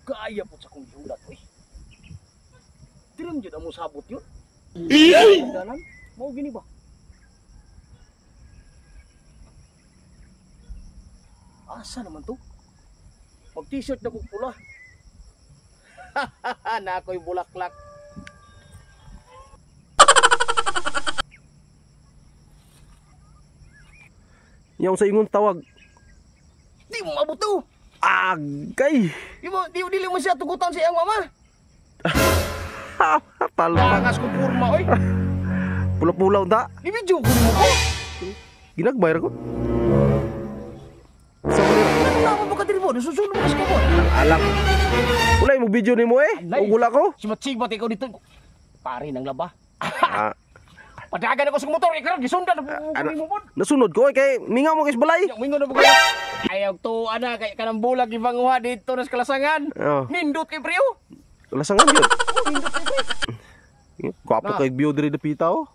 Gaya po sa kong gihulat, uy. Tiram jud amo sabot yun. Dalan, mao gini ba? Asa naman to? Mag t-shirt na kong pula. Na ako'y bulaklak. Yaw sa ingon tawag. Di mo maabot to. Agay. Di mo di dili mo siya tugutan sa iyang mama. Palpak. Pangas ko purma oy. Pula-pula unta. Di video ko nimo ko. Ginagbayar ko. Sa Ano na mo ka diri mo? Nasusunod mo kasi ko. alam. Wala mo video nimo eh. Alay. Ug wala ko. Si Matsig ba ikaw dito? Pare ng laba. Ah, Padagan ako sa motor, ikaw gisundan na ano? mo pod. Nasunod ko eh kay mingaw mo kay balay. Yang mingon na po kayo. Ayaw to ana kay kanang bulag ibanguha dito na sa Kalasangan. Oh. Nindot kay preo. Lasangan yun. Nindot kay pre. Gwapo Na. kay view diri dapita oh.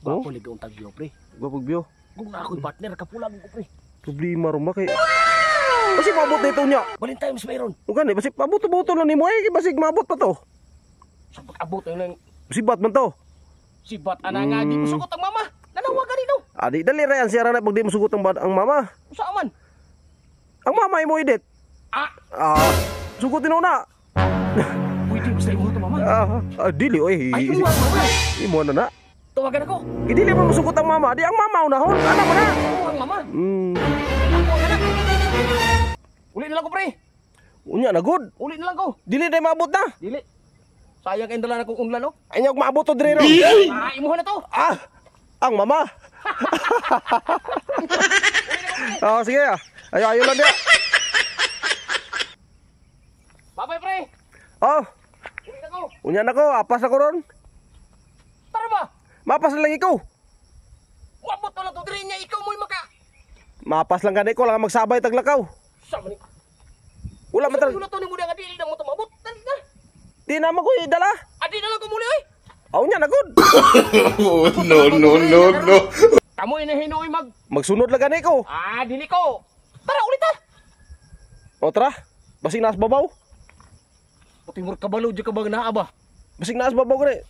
Oh, Gwapo ligaw ang tagyo pre. gwapo view. Kung na ako'y partner kapulag ko pre. Problema ro ma kay. Basig maabot na ito niya. Valentine's mayroon. O gani, basig pabuto-buto lang nimo eh. Basig maabot pa to. Sa pag-abot na lang Sibat man to. si Bat ana nga di musugot ang mama. Nanawagan kanino. Adi dali ra yan siya ra na pag di mosugot ang mama. Usa man. Ang mama imo edit. Ah, Ah, sugutin na. pwede basta imo to mama. Ah, ah, dili oy. Ay, imo ang mama. Imo na na. Tawagan ako. Dili man mosugot ang mama, di ang mama unahon. Ana man na. Ako ang mama. Ako ang anak. Uli na lang ko pre. Unya na good. Uli na lang ko. Dili na maabot na. Dili. Sayang kay dala na kong unlan oh. Ay nyog maabot to dire ro. Ah, imuha na to. Ah, ang mama. Oh, sige ah. Ayo ayo lang dia. Bye-bye pre. Oh, Uli na ko. unya na ko, apas na ko ron. Tara ba? Mapas na lang ikaw. Wabot na lang to diri niya ikaw mo'y maka. Mapas lang gani ko lang magsabay taglakaw. Sa man ni. Wala man Sa tal. man to ni mo nga dili na mo tumabot. Dali na. Di na mo ko dala. Adi na lang ko muli oy. Aw nya na good. Oh, no, no, no, no. Kamoy na hinuoy mag. Magsunod lang gani ko. Ah, dili ko. Tara ulit ah. O tara. Basig naas babaw. Puti mo kabalo di ka bang naa ba? Basig naas babaw gani.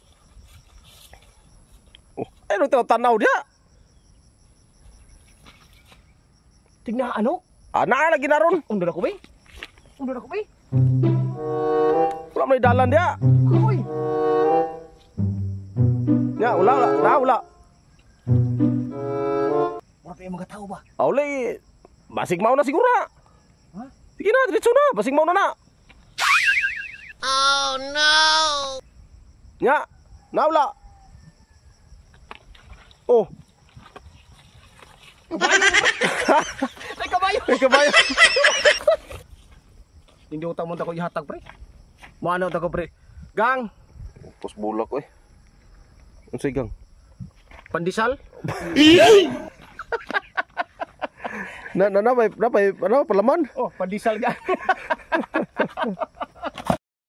Oh, ay no tanaw dia. Tigna ano? Ah, naa lagi na ron. Unda na ko bay. Unda na ko bay. Wala may dalan dia. Uy. Ya, wala wala, na wala. Mura pa yung mga tao ba? Ah, uli. Basig mao na siguro na. Ha? Sige na, diretso na. Basig mao na na. Oh no! Nya, na wala. Oh, Ay kabayo. ay kabayo. Hindi utang mo ko ihatag pre. Moano ta ko pre. Gang, Pos bulak eh. Unsay gang? pandesal. Na na na may ano palaman? Oh, pandesal gang.